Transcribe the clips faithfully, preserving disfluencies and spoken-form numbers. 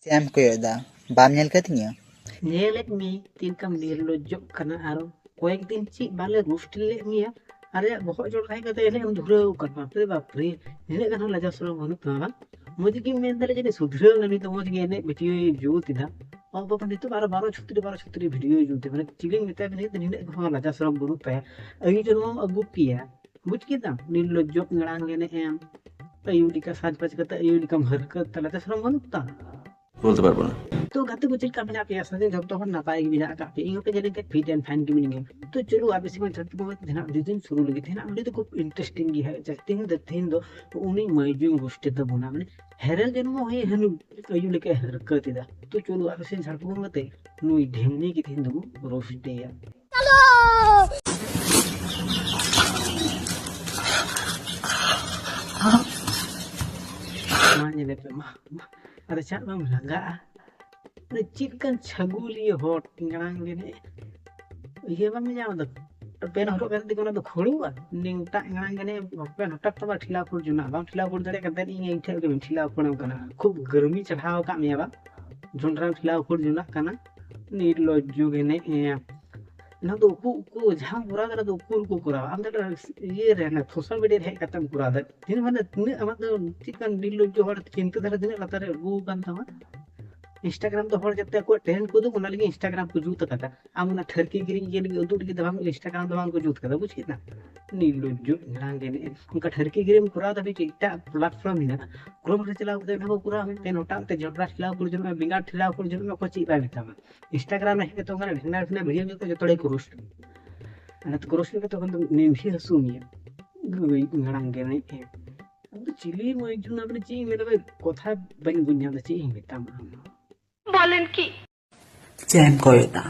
ᱪᱮᱫ ᱮᱢ ᱠᱚᱭᱚᱜ ᱮᱫᱟ? ᱵᱟᱢ ᱧᱮᱞ ᱠᱟᱫᱤᱧᱟ? ᱧᱮᱞᱮᱫ ᱢᱮ ᱪᱮᱫ ᱞᱮᱠᱟᱢ ᱱᱤᱨᱞᱚᱡᱡᱚᱜ ᱠᱟᱱᱟ᱾ ᱟᱨ ᱠᱚᱭᱮᱠ ᱫᱤᱱ ᱪᱮᱫ ᱵᱟᱞᱮ ᱨᱳᱥᱴ ᱞᱮᱫ ᱢᱮᱭᱟ, ᱟᱨᱮᱭᱟᱜ ᱵᱚᱦᱚᱜ ᱡᱚᱲ ᱨᱟᱦᱮᱫ ᱠᱟᱛᱮ ᱮᱱᱮᱡ ᱮᱢ ᱫᱷᱩᱨᱟᱹᱣ ᱟᱠᱟᱱᱟ᱾ ᱵᱟᱯᱨᱮ ᱵᱟᱯᱨᱮ, ᱱᱤᱱᱟᱹᱜ ᱜᱟᱱ ᱦᱚᱸ ᱞᱟᱡᱟᱣ ᱥᱚᱨᱚᱢ ᱵᱟᱹᱱᱩᱜ ᱛᱟᱢᱟ ᱵᱟᱝ? ᱢᱚᱡᱽ ᱜᱮᱢ ᱢᱮᱱ ᱫᱟᱲᱮᱭᱟᱜ ᱡᱟᱹᱱᱤᱡ ᱥᱩᱫᱷᱨᱟᱹᱣ ᱮᱱᱟ, ᱱᱤᱛᱚᱜ ᱢᱚᱡᱽ ᱜᱮ ᱮᱱᱮᱡ ᱵᱷᱤᱰᱤᱭᱳᱭ ᱡᱩᱛ ᱮᱫᱟ᱾ ᱚ ᱵᱟᱵᱟ, ᱱᱤᱛᱚᱜ ᱟᱨᱚ ᱵᱟᱨᱚ ᱪᱷᱚᱛᱨᱤ ᱵᱟᱨᱚ ᱪᱷᱚᱛᱨᱤ ᱵᱷᱤᱰᱤᱭᱳᱭ ᱡᱩᱛ ᱮᱫᱟ᱾ ᱢᱟᱱᱮ ᱪᱮᱫ ᱤᱧ ᱢᱮᱛᱟᱭ ᱵᱮᱱᱟ, ᱱᱤᱱᱟᱹᱜ ᱦᱚᱸ ᱞᱟᱡᱟᱣ ᱥᱚᱨᱚᱢ ᱵᱟᱹᱱᱩᱜ ᱛᱟᱭᱟ᱾ ᱟᱹᱭᱩ ᱡᱚᱱᱢᱚᱢ ᱟᱹᱜᱩ ᱠᱮᱭᱟ, ᱵᱩᱡᱽ ᱠᱮᱫᱟᱢ? ᱱᱤᱨᱞᱚᱡᱡᱚ ᱜᱟᱲᱟᱝ ᱮᱱᱮᱡ ᱮᱢ, ᱟᱹᱭᱩ ᱞᱮᱠᱟ ᱥᱟᱡᱽᱵᱟᱡᱽ ᱠᱟᱛᱮ ᱟᱹᱭᱩ ᱞᱮᱠᱟᱢ ᱦᱟᱹᱨᱠᱟᱹ, ᱛᱟᱦᱞᱮ ᱞᱟᱡᱟᱣ ᱥᱚᱨᱚᱢ ᱵᱟᱹᱱᱩᱜ ᱛᱟᱢ? বলতে পারবো না। ᱛᱚ ᱜᱟᱛᱮ ᱠᱚ, ᱪᱮᱫ ᱞᱮᱠᱟ ᱢᱮᱱᱟᱜ ᱯᱮᱭᱟ? ᱥᱟᱹᱨᱤ ᱡᱚᱛᱚ ᱦᱚᱲ ᱱᱟᱯᱟᱭ ᱜᱮ ᱢᱮᱱᱟᱜ ᱟᱠᱟᱫ ᱯᱮᱭᱟ᱾ ᱤᱧ ᱦᱚᱸᱯᱮ ᱧᱮᱞᱤᱧ ᱠᱷᱟᱱ ᱯᱷᱤᱴ ᱮᱱᱰ ᱯᱷᱟᱭᱤᱱ ᱜᱮ ᱢᱤᱱᱟᱹᱧᱟ᱾ ᱛᱚ ᱪᱚᱞᱚ ᱟᱯᱮ ᱥᱮᱫ ᱠᱷᱚᱱ ᱡᱷᱟᱲᱠᱷᱚᱸᱰ ᱯᱚᱱᱚᱛ ᱡᱟᱦᱟᱱᱟᱜ ᱵᱷᱤᱰᱤᱭᱳ ᱫᱚᱧ ᱥᱩᱨᱩ ᱞᱟᱹᱜᱤᱫ᱾ ᱡᱟᱦᱟᱱᱟᱜ ᱵᱷᱤᱰᱤᱭᱳ ᱫᱚ ᱠᱷᱩᱵ ᱤᱱᱴᱟᱨᱮᱥᱴᱤᱝ ᱜᱮ ᱦᱩᱭᱩᱜᱼᱟ᱾ ᱛᱮᱦᱮᱧ ᱫᱚ, ᱛᱮᱦᱮᱧ ᱫᱚ ᱩᱱᱤ ᱢᱟᱹᱭᱡᱩᱝ ᱨᱳᱥᱴᱮ ᱛᱟᱵᱚᱱᱟ, ᱢᱟᱱᱮ ᱦᱮᱨᱮᱞ ᱡᱚᱱᱢᱚ ᱦᱩᱭ ᱦᱟᱹᱱᱩ ᱟᱹᱭᱩ ᱞᱮᱠᱟ ᱦᱟᱹᱨᱠᱟᱹ ᱛᱮᱫᱟ᱾ ᱛᱚ ᱪᱚᱞᱚ ᱟᱯᱮ ᱥᱮᱫ ᱡᱷᱟᱲᱠᱷᱚᱸᱰ ᱠᱟᱛᱮ ᱱᱩᱭ ᱰᱷᱮᱢᱱᱤ ᱜᱮ ᱛᱮᱦᱮᱧ ᱫᱚᱵᱚ ᱨᱳᱥᱴᱮᱭᱟ᱾ ᱢᱟ ᱧᱮᱞᱮ ᱯᱮ, ᱢᱟ, ᱢᱟ᱾ ᱟᱫᱚ ᱪᱟᱜ ᱵᱟᱢ ᱞᱟᱸᱜᱟᱜᱼᱟ? ᱟᱫᱚ ᱪᱮᱫ ᱞᱮᱠᱟᱱ ᱪᱷᱟᱹᱜᱩᱞᱤᱭᱟᱹ ᱦᱚᱲ ᱴᱮᱸᱜᱟᱲᱟᱝ ᱜᱮ ᱱᱮ ᱤᱭᱟᱹ ᱵᱟᱢ ᱧᱟᱢ ᱮᱫᱟ? ᱯᱮᱱ ᱦᱚᱨᱚᱜ ᱠᱟᱛᱮ ᱫᱚ ᱚᱱᱟ ᱫᱚ ᱠᱷᱩᱲᱩᱣᱟ᱾ ᱱᱤᱝᱴᱟᱜ ᱴᱮᱸᱜᱟᱲᱟᱝ ᱜᱮ ᱱᱮ ᱯᱮᱱ ᱦᱚᱴᱟᱛ ᱛᱚ ᱵᱟᱢ ᱴᱷᱮᱞᱟᱣ ᱠᱷᱩᱲ ᱡᱚᱱᱟᱜ, ᱵᱟᱢ ᱴᱷᱮᱞᱟᱣ ᱠᱷᱩᱲ ᱫᱟᱲᱮᱭᱟᱜ ᱠᱟᱱ ᱛᱟᱦᱮᱸᱫ, ᱤᱧ ᱤᱧ ᱴᱷᱮᱱ ᱜᱮ ᱴᱷᱮᱞᱟᱣ ᱠᱷᱩᱲᱟᱹᱣ ᱠᱟᱱᱟ᱾ ᱠᱷᱩᱵ ᱜᱟᱹᱨᱢᱤ ᱪᱟᱲᱦᱟᱣ ᱟᱠᱟᱫ ᱢᱮᱭᱟ ᱵᱟᱝ? ᱡᱚᱱᱰᱨᱟᱢ ᱴᱷᱮᱞᱟᱣ ᱠᱷᱩᱲ ᱡᱚᱱᱟᱜ ᱠᱟᱱᱟ᱾ ᱱᱤᱨᱞᱚᱡᱡᱚ ᱜᱮ ᱱᱮ ᱮ᱾ ᱚᱱᱟ ᱫᱚ ᱩᱠᱩ, ᱩᱠᱩ ᱡᱟᱦᱟᱸᱢ ᱠᱚᱨᱟᱣ ᱠᱟᱱᱟ, ᱫᱚ ᱩᱠᱩ ᱨᱮᱠᱚ ᱠᱚᱨᱟᱣᱟ᱾ ᱟᱢ ᱫᱚ ᱤᱭᱟᱹ ᱨᱮ, ᱦᱟᱱᱮ ᱥᱳᱥᱟᱞ ᱢᱤᱰᱤᱭᱟ ᱨᱮ ᱦᱮᱡ ᱠᱟᱛᱮᱢ ᱠᱚᱨᱟᱣ ᱫᱟ᱾ ᱛᱤᱱᱟᱹᱜ ᱢᱟᱱᱮ, ᱛᱤᱱᱟᱹᱜ ᱟᱢᱟᱜ ᱫᱚ ᱪᱮᱫ ᱞᱮᱠᱟᱱ ᱱᱤᱨᱞᱚᱡᱡᱚ ᱦᱚᱲ ᱪᱤᱱᱛᱟᱹ ᱫᱷᱟᱨᱟ ᱛᱤᱱᱟᱹᱜ ᱞᱟᱛᱟᱨ ᱨᱮ ᱟᱹᱜᱩ ᱟᱠᱟᱱ ᱛᱟᱢᱟ? ᱤᱱᱥᱴᱟᱜᱨᱟᱢ ᱫᱚ ᱦᱚᱲ ᱡᱟᱛᱮ ᱟᱠᱚᱣᱟᱜ ᱴᱮᱞᱮᱱᱴ ᱠᱚ ᱩᱫᱩᱜ, ᱚᱱᱟ ᱞᱟᱹᱜᱤᱫ ᱤᱱᱥᱴᱟᱜᱨᱟᱢ ᱠᱚ ᱡᱩᱛ ᱟᱠᱟᱫᱟ᱾ ᱟᱢ ᱚᱱᱟ ᱴᱷᱟᱹᱨᱠᱤ ᱜᱤᱨᱤ ᱤᱭᱟᱹ ᱞᱟᱹᱜᱤᱫ ᱩᱫᱩᱜ ᱞᱟᱹᱜᱤᱫ ᱫᱚ ᱵᱟᱝ, ᱤᱱᱥᱴᱟᱜᱨᱟᱢ ᱫᱚ ᱵᱟᱝ ᱠᱚ ᱡᱩᱛ ᱟᱠᱟᱫᱟ, ᱵᱩᱡ ᱠᱮᱫᱟ? ᱱᱤᱨᱞᱚᱡᱡᱚ ᱮᱲᱟᱝ ᱜᱮ ᱱᱮ ᱚᱱᱠᱟ ᱴᱷᱟᱹᱨᱠᱤ ᱜᱤᱨᱤᱢ ᱠᱚᱨᱟᱣ ᱫᱟ, ᱢᱤᱫᱴᱮᱡ ᱮᱴᱟᱜ ᱯᱞᱟᱴᱯᱷᱚᱨᱢ ᱢᱮᱱᱟᱜᱼᱟ, ᱠᱨᱳᱢ ᱨᱮ ᱪᱟᱞᱟᱣ ᱠᱟᱛᱮ ᱚᱱᱟ ᱠᱚ ᱠᱚᱨᱟᱣ ᱢᱮ᱾ ᱯᱮᱱ ᱦᱚᱴᱟᱜ ᱛᱮ ᱡᱚᱱᱰᱨᱟ ᱴᱷᱮᱞᱟᱣ ᱠᱚ ᱡᱚᱱᱚᱜᱼᱟ, ᱵᱮᱸᱜᱟᱲ ᱴᱷᱮᱞᱟᱣ ᱠᱚ ᱡᱚᱱᱚᱜᱼᱟ, ᱚᱠᱚᱭ ᱪᱮᱫ ᱵᱟᱭ ᱢᱮᱛᱟᱢᱟ᱾ ᱤᱱᱥᱴᱟᱜᱨᱟᱢ ᱨᱮ ᱦᱮᱡ ᱠᱟᱛᱮ ᱚᱱᱠᱟᱱᱟᱜ ᱰᱷᱮᱨ ᱰᱷᱮᱨ ᱵᱷᱤᱰᱤᱭᱳ ᱧᱮᱞ ᱠᱟᱛᱮ ᱡᱚᱛᱚ ᱦᱚᱲ ᱠᱚ ᱨᱳᱥᱴ᱾ ᱚᱱᱟ ᱛᱮᱠᱚ ᱨᱳᱥᱴ ᱞᱮᱠᱟ ᱛᱚᱠᱷᱚᱱ ᱫᱚ ᱱᱤᱢᱥᱤ ᱦᱟᱹᱥᱩ ᱢᱮᱭᱟ᱾ ᱜᱟᱹᱭ ᱜᱟᱲᱟᱝ ᱜᱮ ᱮᱱᱮᱡ ᱮ᱾ ᱟᱫᱚ ᱪᱤᱞᱤ ᱢᱟᱹᱭ ᱡᱩᱱ ᱟᱵᱮᱱ ᱪᱮᱫ ᱤᱧ ᱢᱮᱱᱟ ᱵᱷᱟᱭ, ᱠᱚᱛᱷᱟ ᱵᱟᱹᱧ ᱵᱩᱡᱽ ᱧᱟᱢ ᱮᱫᱟ, ᱪᱮᱫ ᱤᱧ ᱢᱮᱛᱟᱢᱟ ᱟᱢ? বলেন কি? ᱪᱮᱫ ᱮᱢ ᱠᱚᱭᱚᱜ ᱮᱫᱟ?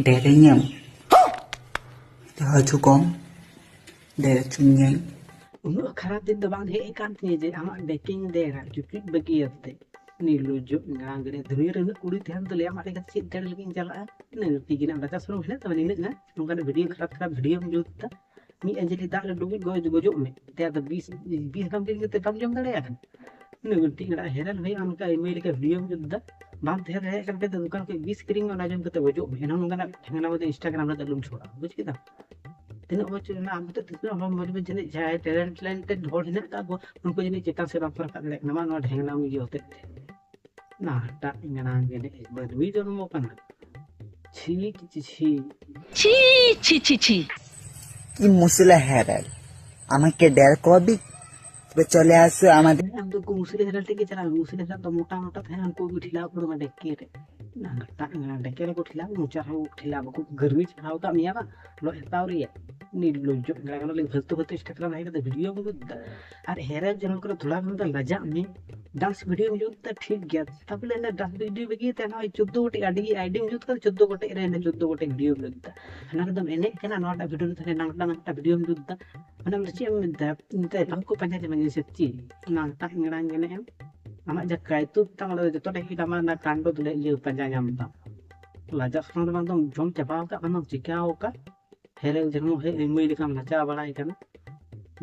ᱰᱮᱨᱮᱧᱟᱹᱢ? ᱦᱤᱡᱩᱜ ᱠᱚᱢ, ᱰᱮᱨᱮ ᱪᱩᱧᱟᱹᱧ᱾ ᱩᱱᱟᱹᱜ ᱠᱷᱟᱨᱟᱯ ᱫᱤᱱ ᱫᱚ ᱵᱟᱝ ᱦᱮᱡ ᱟᱠᱟᱱ ᱛᱤᱧᱟᱹ ᱡᱮ ᱟᱢᱟᱜ ᱰᱮᱠᱤᱧ ᱫᱮᱨᱟ, ᱪᱩᱪᱩᱡ ᱵᱟᱹᱜᱤᱭᱟᱛᱮ᱾ ᱱᱤᱨᱞᱚᱡᱡᱚ ᱜᱟᱲᱟᱝ ᱜᱮ ᱱᱮ᱾ ᱫᱩᱱᱤᱭᱟᱹ ᱨᱮ ᱩᱱᱟᱹᱜ ᱠᱩᱲᱤ ᱛᱟᱦᱮᱱ ᱛᱩᱞᱩᱡ ᱟᱢᱟᱜ ᱞᱮᱠᱟᱛᱮ ᱪᱮᱫ ᱫᱟᱲᱮ ᱞᱟᱹᱜᱤᱫ ᱤᱧ ᱪᱟᱞᱟᱜᱼᱟ? ᱤᱱᱟᱹ ᱛᱮᱜᱮ ᱱᱟᱜ ᱞᱟᱡᱟᱣ ᱥᱚᱨᱚᱢ ᱦᱮᱱᱟᱜ ᱛᱟᱢᱟ ᱱᱤᱱᱟᱹᱜ ᱜᱟᱱ? ᱱᱚᱝᱠᱟᱱᱟᱜ ᱵᱷᱤᱰᱤᱭᱳ, ᱠᱷᱟᱨᱟᱯ ᱠᱷᱟᱨᱟᱯ ᱵᱷᱤᱰᱤᱭᱳᱢ ᱡᱩᱛ ᱮᱫᱟ᱾ ᱢᱤᱫ ᱟᱧᱡᱞᱤ ᱫᱟᱜ ᱨᱮ ᱰᱩᱵᱩᱡ ᱜᱚᱡ, ᱜᱚᱡᱚᱜ ᱢᱮ᱾ ᱛᱮ ᱟᱫᱚ ᱵᱤᱥ, ᱵᱤᱥ ᱜᱟᱢ ᱫᱤᱱ ᱠᱟᱛᱮ ᱵᱟᱢ ᱡᱚᱢ ᱫᱟᱲᱮᱭᱟᱜᱼᱟ? ᱩᱱᱟᱹᱜ ᱢᱤᱫᱴᱤᱡ ᱜᱟᱰᱟ ᱦᱮᱨᱮᱞ ᱦᱩᱭᱩᱜᱼᱟ, ᱚᱱᱠᱟ ᱤᱢᱟᱹᱭ ᱞᱮᱠᱟ ᱵᱷᱤᱰᱤᱭᱳᱢ ᱡᱩᱛ ᱫᱟ, ᱵᱟᱢ ᱛᱟᱦᱮᱸ ᱫᱟᱲᱮᱭᱟᱜ ᱠᱟᱱ ᱠᱷᱟᱡ ᱫᱚ ᱫᱚᱠᱟᱱ ᱠᱷᱚᱡ ᱵᱤᱥ ᱠᱤᱨᱤᱧ ᱢᱮ, ᱚᱱᱟ ᱡᱚᱢ ᱠᱟᱛᱮ ᱜᱚᱡᱚᱜ ᱢᱮ, ᱮᱱᱦᱚᱸ ᱱᱚᱝᱠᱟᱱᱟᱜ ᱰᱷᱮᱝᱱᱟ ᱢᱟᱫᱮ ᱤᱱᱥᱴᱟᱜᱨᱟᱢ ᱨᱮᱫᱚ ᱟᱞᱚᱢ ᱪᱷᱚᱲᱟᱜᱼᱟ, ᱵᱩᱡᱽ ᱠᱮᱫᱟᱢ? ᱛᱤᱱᱟᱹᱜ ᱢᱚᱡᱽ ᱚᱱᱟ ᱟᱢ ᱦᱚᱛᱮᱡ ᱛᱮ ᱛᱤᱱᱟᱹᱜ ᱦᱚᱲ ᱢᱚᱡᱽ ᱢᱚᱡᱽ ᱡᱟᱹᱱᱤᱡ ᱡᱟᱦᱟᱸᱭ ᱴᱮᱞᱮᱱᱴ ᱴᱮᱞᱮᱱᱴᱮᱰ ᱦᱚᱲ ᱦᱮᱱᱟᱜ ᱠᱟᱜ ᱠᱚ, ᱩᱱᱠᱩ ᱡᱟᱹᱱᱤᱡ ᱪᱮᱛᱟᱱ ᱥᱮᱫ ᱵᱟᱝᱠᱚ ᱨᱟᱠᱟᱵ ᱫᱟᱲᱮᱭᱟᱜ ᱠᱟᱱᱟ, ᱱᱚᱣᱟ ᱰᱷᱮᱝᱱᱟ ᱤᱭᱟᱹ ᱦᱚᱛᱮᱡ ᱛᱮ᱾ ᱱᱟᱴᱟᱜ ᱮᱸᱜᱟᱲᱟ ᱜᱮ ᱢᱟᱹᱱᱢᱤ ᱡᱚᱱᱢᱚ ᱠᱟᱱᱟ᱾ ছি, ছি, ছি। ছি, ছি, ছি, ছি। কি মুসলে হেরাল, আমাকে ডের কবি, তবে চলে আসো আমাদের। ᱟᱢ ᱫᱚ ᱩᱱᱠᱩ ᱢᱩᱥᱞᱤ ᱦᱮᱨᱮᱞ ᱴᱷᱮᱱ ᱜᱮ ᱪᱟᱞᱟᱜ ᱢᱮ᱾ ᱢᱩᱥᱞᱤ ᱦᱮᱨᱮᱞ ᱫᱚ ᱢᱚᱴᱟ ᱢᱚᱴᱟ ᱛᱟᱦᱮᱱᱟ, ᱩᱱᱠᱩ ᱜᱮ ᱴᱷᱤᱞᱟᱣ ᱠᱚ ᱢᱟ ᱰᱮᱠᱮ ᱨᱮ᱾ ᱱᱟᱴᱟᱜ ᱮᱸᱜᱟᱲᱟ ᱰᱮᱠᱮ ᱨᱮᱠᱚ ᱴᱷᱤᱞᱟᱣ, ᱢᱚᱪᱟ ᱨᱮᱦᱚᱸ ᱴᱷᱤᱞᱟᱣ, ᱵᱟᱠᱚ ᱜᱟᱹᱨᱢᱤ ᱪᱟᱲᱦᱟᱣ ᱠᱟᱜ ᱢᱮᱭᱟ ᱵᱟᱝ? ᱞᱚᱡ ᱦᱟᱛᱟᱣ ᱨᱮᱭᱟᱜ᱾ ᱩᱱᱤ ᱞᱚᱡᱚᱜ ᱮᱸᱜᱟᱲᱟ ᱠᱟᱱᱟ, ᱞᱟᱹᱜᱤᱫ ᱯᱷᱟᱞᱛᱩ ᱯᱷᱟᱞᱛᱩ ᱤᱱᱥᱴᱟᱜᱨᱟᱢ ᱦᱮᱡ ᱠᱟᱛᱮ ᱵᱷᱤᱰᱤᱭᱳ ᱠᱚ ᱡᱩᱛ ᱫᱟ᱾ ᱟᱨ ᱦᱮᱨᱮᱞ ᱡᱚᱱᱚᱢ ᱠᱟᱱᱟ, ᱛᱷᱚᱲᱟ ᱜᱟᱱ ᱫᱚ ᱞᱟᱡᱟᱜ ᱢᱮ᱾ ᱰᱟᱱᱥ ᱵᱷᱤᱰᱤᱭᱳᱢ ᱡᱩᱛ ᱫᱟ, ᱴᱷᱤᱠ ᱜᱮᱭᱟ, ᱛᱟᱵᱚᱞᱮ ᱚᱱᱟ ᱰᱟᱱᱥ ᱵᱷᱤᱰᱤᱭᱳ ᱵᱟᱹᱜᱤ ᱛᱮ ᱱᱚᱜᱼᱚᱭ ᱪᱳᱫᱽᱫᱳ ᱜᱚᱴᱮᱡ ᱟᱹᱰᱤ ᱟᱭᱰᱤᱢ ᱡᱩᱛ ᱠᱟᱫᱟ, ᱪᱳᱫᱽᱫᱳ ᱜᱚᱴᱮᱡ ᱨᱮ ᱪᱳᱫᱽᱫᱳ ᱜᱚᱴᱮᱡ ᱵᱷᱤᱰᱤᱭᱳᱢ ᱡᱩᱛ ᱫᱟ᱾ ᱦᱟᱱᱟ ᱨᱮᱫᱚᱢ ᱮᱱᱮᱡ ᱠᱟᱱᱟ, ᱱᱚᱣᱟᱴᱟᱜ ᱵᱷᱤᱰᱤᱭᱳ ᱨᱮ ᱛᱟᱦᱞᱮ ᱱᱟᱝᱴᱟ ᱱᱟᱝᱴᱟ ᱵᱷᱤᱰᱤᱭᱳᱢ ᱡᱩᱛ ᱫᱟ᱾ ᱢᱟᱱᱮ ᱚᱸᱰᱮ ᱪᱮᱫ ᱮᱢ ᱢᱮᱱᱫᱟ? ᱮᱱᱛᱮ ᱵᱟᱝᱠᱚ ᱯᱟᱸᱡᱟ ᱧᱟᱢᱟ ᱡᱮ ᱥᱮ ᱪᱮᱫ? ᱱᱟᱝᱴᱟ ᱮᱸᱜᱟᱲᱟ ᱮᱱᱮᱡ ᱮᱢ᱾ ᱟᱢᱟᱜ ᱡᱟ ᱠᱟᱭᱛᱩᱠ ᱛᱟᱢ, ᱚᱸᱰᱮ ᱡᱚᱛᱚ ᱴᱟᱜ ᱜᱮ ᱟᱢᱟᱜ ᱚᱱᱟ ᱠᱟᱱᱰᱚ ᱫᱚᱞᱮ ᱤᱭᱟᱹ ᱯᱟᱸᱡᱟ ᱧᱟᱢ ᱛᱟᱢ᱾ ᱞᱟᱡᱟᱜ ᱥᱚᱨᱚᱢ ᱫᱚ ᱵᱟᱝ ᱫᱚᱢ ᱡᱚᱢ ᱪᱟᱵᱟᱣ ᱠᱟᱜ ᱠᱷᱟᱱ ᱫᱚᱢ ᱪᱤᱠᱟᱣ ᱠᱟᱜ? ᱦᱮᱨᱮᱞ ᱡᱮᱢᱚᱱ ᱦᱮᱡ ᱟᱹᱭᱢᱟᱹᱭ ᱞᱮᱠᱟᱢ ᱱᱟᱪᱟᱣ ᱵᱟᱲᱟᱭ ᱠᱟᱱᱟ᱾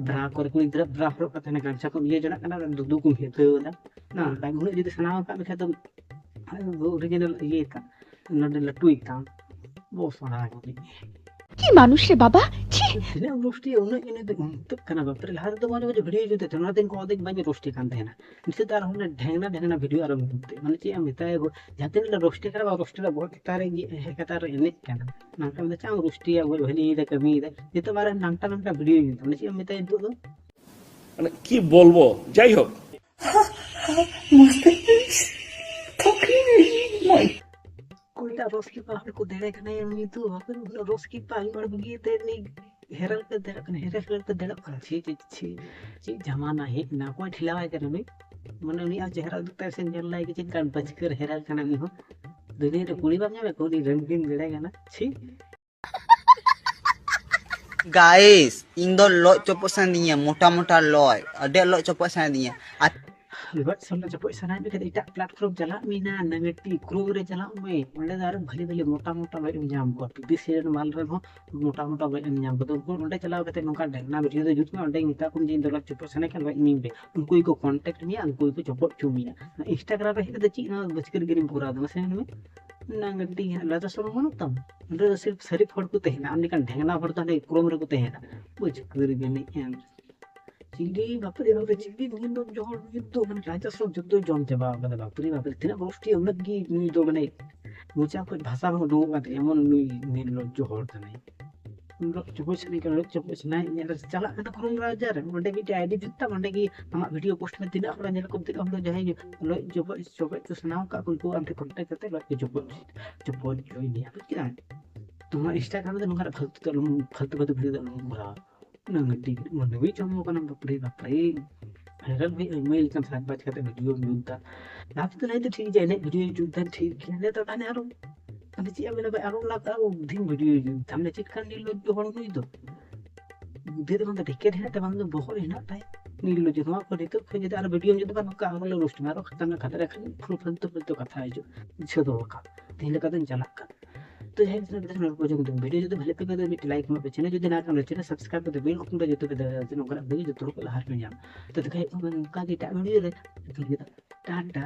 ᱵᱨᱟ ᱠᱚᱨᱮ ᱠᱩᱲᱤ ᱜᱤᱫᱽᱨᱟᱹ ᱵᱨᱟ ᱦᱚᱨᱚᱜ ᱠᱟᱛᱮ ᱦᱟᱱᱮ ᱜᱟᱢᱪᱷᱟ ᱠᱚᱢ ᱤᱭᱟᱹ ᱡᱚᱱᱟᱜ ᱠᱟᱱᱟ, ᱟᱨ ᱫᱩᱫᱩ ᱠᱚᱢ ᱦᱤᱞᱟᱹᱣ ᱮᱫᱟ᱾ ᱱᱟ, ᱚᱱᱠᱟ ᱜᱮ ᱩᱱᱟᱹᱜ ᱡᱩᱫᱤ ᱥᱟᱱᱟᱣ ᱟᱠᱟᱫ ᱢᱮᱠᱷᱟᱡ ᱫᱚ ᱚᱨᱤᱡᱤᱱᱟᱞ ᱤᱭᱟᱹ ᱠᱟᱜ, ᱱᱚᱰᱮ ᱞᱟᱹᱴᱩᱭ ᱛᱟᱢ᱾ ᱵᱚᱥ ᱚᱱᱟ ᱜᱮ᱾ কি মানুষ রে বাবা, ছি। ᱛᱤᱱᱟᱹᱜ ᱮᱢ ᱨᱳᱥᱴᱤᱭᱟ, ᱩᱱᱟᱹᱜ ᱜᱮ ᱱᱩᱭ ᱫᱚ ᱩᱱᱛᱟᱹᱜ ᱠᱟᱱᱟ, ᱵᱟᱯᱨᱮ᱾ ᱞᱟᱦᱟ ᱛᱮᱫᱚ ᱢᱚᱡᱽ ᱢᱚᱡᱽ ᱵᱷᱤᱰᱤᱭᱳ ᱡᱩᱛ ᱛᱟᱦᱮᱱᱟ, ᱚᱱᱟ ᱫᱤᱱ ᱠᱚ ᱚᱫᱷᱮᱠ ᱵᱟᱹᱧ ᱨᱳᱥᱴᱮ ᱠᱟᱱ ᱛᱟᱦᱮᱱᱟ᱾ ᱱᱤᱛᱚᱜ ᱫᱚ ᱟᱨᱦᱚᱸ ᱚᱱᱟ ᱰᱷᱮᱝᱱᱟ ᱰᱷᱮᱝᱱᱟ ᱵᱷᱤᱰᱤᱭᱳ ᱟᱨᱚ ᱡᱩᱛ ᱛᱮ, ᱢᱟᱱᱮ ᱪᱮᱫ ᱮᱢ ᱢᱮᱛᱟᱭᱟ ᱜᱳ, ᱡᱟᱦᱟᱸ ᱛᱤᱱᱟᱹᱜ ᱞᱮ ᱨᱳᱥᱴᱮ ᱠᱟᱱᱟ, ᱵᱟ ᱨᱳᱥᱴᱮ ᱨᱮ ᱵᱚᱦᱚᱜ ᱪᱮᱛᱟᱱ ᱨᱮ ᱜᱮ ᱦᱮᱡ ᱠᱟᱛᱮ ᱟᱨᱚ ᱮᱱᱮᱡ ᱠᱟᱱᱟ᱾ ᱱᱚᱝᱠᱟ ᱢᱮᱱᱫᱟ, ᱪᱮᱫ ᱮᱢ ᱨᱳᱥᱴᱮᱭᱟ ᱜᱳ, ᱵᱷᱟᱹᱞᱤ ᱤᱭᱟᱹᱭ ᱫᱟ, ᱠᱟᱹᱢᱤᱭᱮᱫᱟ᱾ ᱱᱤᱛᱚᱜ ᱢᱟ ᱟᱨ ᱱᱟᱝᱴᱟ ᱱᱟᱝᱴᱟ ᱵᱷᱤᱰᱤᱭᱳ ᱡᱩᱛ, ᱢᱟᱱᱮ ᱪᱮᱫ ᱮᱢ ᱢᱮᱛᱟᱭᱟ ᱱᱤᱛᱚᱜ ᱫᱚ? মানে কি বলবো, যাই হোক। মস্ত থাকি মই ᱚᱠᱚᱭᱴᱟᱜ ᱨᱚᱥ ᱠᱤᱯᱟ ᱦᱚᱲ ᱠᱚ ᱫᱮᱲᱮ ᱠᱟᱱᱟ ᱩᱱᱤ ᱫᱚ, ᱵᱟᱯᱮ ᱩᱱᱟᱹᱜ ᱨᱚᱥ ᱠᱤᱯᱟ ᱟᱭᱩ ᱦᱚᱲ ᱵᱩᱜᱤ ᱛᱮ ᱩᱱᱤ ᱦᱮᱨᱮᱞ ᱯᱮ ᱫᱮᱲᱚᱜ ᱠᱟᱱᱟ, ᱦᱮᱨᱮᱞ ᱯᱮ ᱫᱮᱲᱚᱜ ᱠᱟᱱᱟ᱾ ᱪᱷᱤ ᱪᱷᱤ ᱪᱷᱤ, ᱪᱮᱫ ᱡᱟᱢᱟᱱᱟ ᱦᱮᱡ ᱮᱱᱟ, ᱚᱠᱚᱭ ᱴᱷᱮᱞᱟᱣᱟᱭ ᱠᱟᱱᱟ ᱩᱱᱤ? ᱢᱟᱱᱮ ᱩᱱᱤᱭᱟᱜ ᱪᱮᱦᱨᱟ ᱩᱫᱩᱜ ᱛᱟᱭ ᱥᱮ ᱧᱮᱞ ᱞᱟᱭ ᱜᱮ ᱪᱮᱫ ᱞᱮᱠᱟᱱ ᱵᱟᱹᱪᱠᱟᱹᱨ ᱦᱮᱨᱮᱞ ᱠᱟᱱᱟ ᱩᱱᱤ ᱦᱚᱸ᱾ ᱫᱩᱱᱤᱭᱟᱹ ᱨᱮ ᱠᱩᱲᱤ ᱵᱟᱢ ᱧᱟᱢᱮᱫ ᱠᱚᱣᱟ, ᱩᱱᱤ ᱨᱚᱝᱜᱤᱱ ᱫᱮᱲᱮ ᱠᱟᱱᱟ᱾ ᱪᱷᱤ᱾ ᱜᱟᱭᱤᱥ, ᱤᱧ ᱫᱚ ᱞᱚᱡ ᱪᱚᱯᱚᱡ ᱥᱟᱱᱟᱭᱤᱧᱟ, ᱢᱚᱴᱟ ᱢᱚᱴᱟ ᱞᱚᱡ, ᱟᱹᱰᱤ ᱞᱚᱡ ᱪᱚᱯᱚᱡ ᱥᱟᱱᱟᱭᱤᱧᱟ᱾ ᱟᱨ ᱞᱚᱡᱽ ᱥᱟᱢᱱᱟ ᱪᱚᱯᱚᱡ ᱥᱟᱱᱟᱭᱮᱫ ᱢᱮ ᱠᱷᱟᱱ ᱮᱴᱟᱜ platform ᱪᱟᱞᱟᱜ ᱢᱮ ᱱᱟ, ᱱᱟᱝᱜᱟᱹᱴᱤ Chrome ᱨᱮ ᱪᱟᱞᱟᱜ ᱢᱮ, ᱚᱸᱰᱮ ᱫᱚ ᱟᱨᱚ ᱵᱷᱟᱞᱮ ᱵᱷᱟᱞᱮ ᱢᱚᱴᱟ ᱢᱚᱴᱟ ᱞᱚᱡ ᱮᱢ ᱧᱟᱢ ᱠᱚᱣᱟ᱾ ᱯᱤ ᱵᱤ ᱥᱤ ᱨᱮᱱ ᱢᱟᱞ ᱨᱮᱱ ᱦᱚᱸ ᱢᱚᱴᱟ ᱢᱚᱴᱟ ᱞᱚᱡ ᱮᱢ ᱧᱟᱢ ᱠᱚᱣᱟ᱾ ᱛᱚ ᱩᱱᱠᱩ ᱚᱸᱰᱮ ᱪᱟᱞᱟᱣ ᱠᱟᱛᱮ ᱱᱚᱝᱠᱟ ᱰᱮᱝᱱᱟ video ᱫᱚ ᱡᱩᱛ ᱢᱮ, ᱚᱸᱰᱮ ᱢᱮᱛᱟ ᱠᱚᱢ ᱡᱮ ᱤᱧ ᱫᱚ ᱞᱚᱡ ᱪᱚᱯᱚᱡ ᱥᱟᱱᱟᱧ ᱠᱷᱟᱱ ᱞᱚᱡ ᱤᱢᱟᱹᱧ ᱯᱮ᱾ ᱩᱱᱠᱩ ᱜᱮᱠᱚ contact ᱢᱮᱭᱟ, ᱩᱱᱠᱩ ᱜᱮᱠᱚ ᱪᱚᱯᱚᱡ ᱦᱚᱪᱚ ᱢᱮᱭᱟ᱾ Instagram ᱨᱮ ᱦᱮᱡ ᱠᱟᱛᱮ ᱪᱮᱫ ᱱᱚᱣᱟ ᱵᱟᱹᱪᱠᱟᱹ ᱜᱤᱨᱤᱢ ᱠᱚᱨᱟᱣ ᱫᱟ ᱢᱟᱥᱮ ᱢᱮᱱ ᱢᱮ? ᱱᱟᱝᱜᱟᱹᱴᱤ ᱞᱟᱡᱟ ᱥᱚᱨᱚᱢ ᱵᱟᱹᱱᱩᱜ ᱛᱟᱢᱟ? ᱚᱸᱰᱮ ᱫᱚ ᱥᱤᱨᱯ ᱥᱟᱹᱨᱤᱯ ᱦᱚᱲ ᱠᱚ ᱛᱟᱦᱮᱱᱟ, ᱟᱢ ᱞᱮᱠᱟᱱ ᱰᱷᱮᱝᱱᱟ ᱦᱚᱲ ᱫᱚ ᱦᱟᱸᱰᱮ Chrome ᱨᱮᱠᱚ ᱛᱟᱦᱮᱱᱟ᱾ ᱵᱟᱹᱪᱠᱟᱹ ᱜᱤᱨᱤ ᱮᱢ ᱪᱤᱞᱤ ᱵᱟᱯᱨᱮ ᱵᱟᱯᱨᱮ, ᱪᱤᱞᱤ ᱱᱤᱨᱞᱚᱡᱽᱡᱚ ᱦᱚᱲ ᱱᱩᱭ ᱫᱚ, ᱢᱟᱱᱮ ᱞᱟᱡᱟ ᱥᱚᱨᱚᱢ ᱡᱚᱛᱚ ᱡᱚᱢ ᱪᱟᱵᱟ ᱟᱠᱟᱫᱟ᱾ ᱵᱟᱯᱨᱮ ᱵᱟᱯᱨᱮ, ᱛᱤᱱᱟᱹᱜ ᱜᱳᱥᱴᱤ ᱩᱱᱟᱹᱜ ᱜᱮ ᱱᱩᱭ ᱫᱚ, ᱢᱟᱱᱮ ᱢᱚᱪᱟ ᱠᱷᱚᱱ ᱵᱷᱟᱥᱟ ᱵᱟᱝ ᱩᱰᱩᱠᱚᱜ ᱠᱟᱱ ᱛᱟᱭᱟ, ᱮᱢᱚᱱ ᱱᱩᱭ ᱱᱤᱨᱞᱚᱡᱽᱡᱚ ᱦᱚᱲ ᱠᱟᱱᱟᱭ᱾ ᱩᱱ ᱦᱤᱞᱳᱜ ᱪᱚᱯᱚᱡ ᱥᱟᱱᱟᱧ ᱠᱟᱱᱟ, ᱞᱚᱡ ᱪᱚᱯᱚᱡ ᱥᱟᱱᱟᱧ ᱠᱟᱱᱟ᱾ ᱪᱟᱞᱟᱜ ᱠᱟᱱᱟ Chrome browser ᱨᱮ, ᱚᱸᱰᱮ ᱢᱤᱫᱴᱮᱡ ᱟᱭᱰᱤ ᱡᱩᱛ ᱛᱟᱢ, ᱚᱸᱰᱮ ᱜᱮ ᱟᱢᱟᱜ video post ᱢᱮ, ᱛᱤᱱᱟᱹᱜ ᱦᱚᱲ ᱧᱮᱞ ᱠᱚᱢ, ᱛᱤᱱᱟᱹᱜ ᱦᱚᱲ ᱡᱟᱦᱟᱸᱭ ᱞᱚᱡ ᱪᱚᱯᱚᱡ, ᱪᱚᱯᱚᱡ ᱠᱚ ᱥᱟᱱᱟᱣ ᱠᱟᱜ ᱠᱚ, ᱩᱱᱠᱩ ᱟᱢ ᱴᱷᱮᱱ contact ᱠᱟᱛᱮ ᱞᱚᱡ ᱠᱚ ᱪᱚᱯᱚᱡ, ᱪᱚᱯᱚᱡ ᱦᱚᱪᱚᱭ ᱢᱮᱭᱟ, ᱵᱩᱡ ᱠᱮᱫᱟᱢ? ᱛᱚ ᱱᱚᱣᱟ Instagram ᱨᱮ ᱱᱚᱝᱠᱟᱱᱟᱜ ᱯᱷᱟᱞᱛᱩ ᱫᱚ ᱟᱞᱚᱢ, ᱯᱷᱟᱞᱛᱩ ᱯᱷᱟᱞᱛᱩ video ᱫᱚ ᱟᱞᱚᱢ ᱠᱚᱨᱟᱣᱟ᱾ ᱩᱱᱟᱹᱜ ᱜᱟᱹᱰᱤ ᱢᱟᱹᱱᱢᱤ ᱪᱚᱢᱚ ᱠᱟᱱᱟ, ᱵᱟᱯᱨᱮ ᱵᱟᱯᱨᱮ᱾ Viral ᱦᱩᱭ ᱟᱹᱭᱢᱟᱹᱭ ᱞᱮᱠᱟᱱ ᱥᱟᱡᱽ ᱵᱟᱡᱽ ᱠᱟᱛᱮ video ᱡᱩᱛ ᱫᱟ᱾ ᱞᱟᱦᱟ ᱛᱮᱫᱚ ᱞᱟᱹᱭ ᱫᱚ ᱴᱷᱤᱠ ᱜᱮᱭᱟ, ᱮᱱᱮᱡ video ᱡᱩᱛ ᱫᱟ ᱴᱷᱤᱠ ᱜᱮᱭᱟ, ᱱᱤᱛᱚᱜ ᱦᱟᱱᱮ ᱟᱨᱚ ᱢᱟᱱᱮ ᱪᱮᱫ ᱮᱢ ᱢᱮᱱᱟ ᱵᱷᱟᱭ, ᱟᱨᱚ ᱚᱱᱟ ᱟᱨᱚ ᱫᱤᱱ video ᱡᱩᱛ ᱫᱟ, ᱢᱟᱱᱮ ᱪᱮᱫ ᱞᱮᱠᱟᱱ ᱱᱤᱨᱞᱚᱡᱽᱡᱚ ᱦᱚᱲ ᱱᱩᱭ ᱫᱚ? ᱵᱩᱫᱷᱤ ᱫᱚ ᱵᱟᱝ ᱫᱚ ᱰᱷᱮᱠᱮᱨ ᱦᱮᱱᱟᱜ ᱛᱟᱭ, ᱵᱟᱝ ᱫᱚ ᱵᱚᱦᱚᱜ ᱨᱮ ᱦᱮᱱᱟᱜ ᱛᱟᱭ᱾ ᱱᱤᱨᱞᱚᱡᱽᱡᱚ ᱱᱚᱣᱟ ᱠᱚ ᱱᱤᱛᱚᱜ ᱠᱷᱚᱱ ᱡᱩᱫᱤ ᱟᱨᱚ video ᱡᱩᱛ ᱵᱟᱝ ᱱᱚᱝᱠᱟ ᱟᱨᱚ ᱞᱮ roast ᱢᱮᱭᱟ, ᱟᱨᱚ ᱠᱷᱟᱛᱟᱨᱱᱟᱠ ᱠᱷᱟᱛᱟᱨᱱᱟᱠ ᱠᱷᱟᱱ ᱯᱷᱟᱞᱛᱩ ᱯᱷᱟᱞᱛᱩ ᱠᱟᱛᱷᱟ ᱦᱤᱡᱩᱜ, ᱵᱩᱡᱷᱟᱹᱣ ᱫᱚᱦᱚ ᱠᱟᱜ᱾ ᱛᱮᱦᱮᱧ ᱞᱮᱠᱟ ᱫᱚᱧ ᱪᱟᱞᱟᱜ ᱠᱟᱱᱟ᱾ ᱛᱚ ᱡᱟᱦᱟᱸᱭ ᱡᱟᱦᱟᱸ ᱵᱤᱰᱤᱭᱳ ᱡᱩᱫᱤ ᱵᱷᱟᱞᱮ ᱯᱮ ᱠᱟᱫᱟ, ᱢᱤᱫ ᱞᱟᱭᱤᱠ ᱮᱢᱟ ᱯᱮ, ᱪᱮᱱᱮᱞ ᱡᱩᱫᱤ ᱱᱟᱣᱟ ᱠᱟᱱᱟ ᱪᱮᱱᱮᱞ ᱥᱟᱵᱥᱠᱨᱟᱭᱤᱵ ᱠᱟᱛᱮ ᱵᱮᱞ ᱟᱭᱠᱚᱱ ᱨᱮ ᱡᱚᱛᱚ ᱯᱮ ᱫᱟᱲᱮᱭᱟᱜᱼᱟ, ᱱᱚᱝᱠᱟᱱᱟᱜ ᱵᱷᱤᱰᱤᱭᱳ ᱡᱚᱛᱚ ᱦᱚᱲ ᱠᱚ ᱞᱟᱦᱟ ᱨᱮᱯᱮ ᱧᱟᱢ᱾ ᱛᱚ ᱫᱮᱠᱷᱟ ᱦᱩᱭᱩᱜ ᱛᱟᱵᱚᱱᱟ ᱱᱚᱝᱠᱟ ᱜᱮ ᱮᱴᱟᱜ ᱵᱷᱤᱰᱤᱭᱳ ᱨᱮ᱾ ᱴᱟᱴᱟ᱾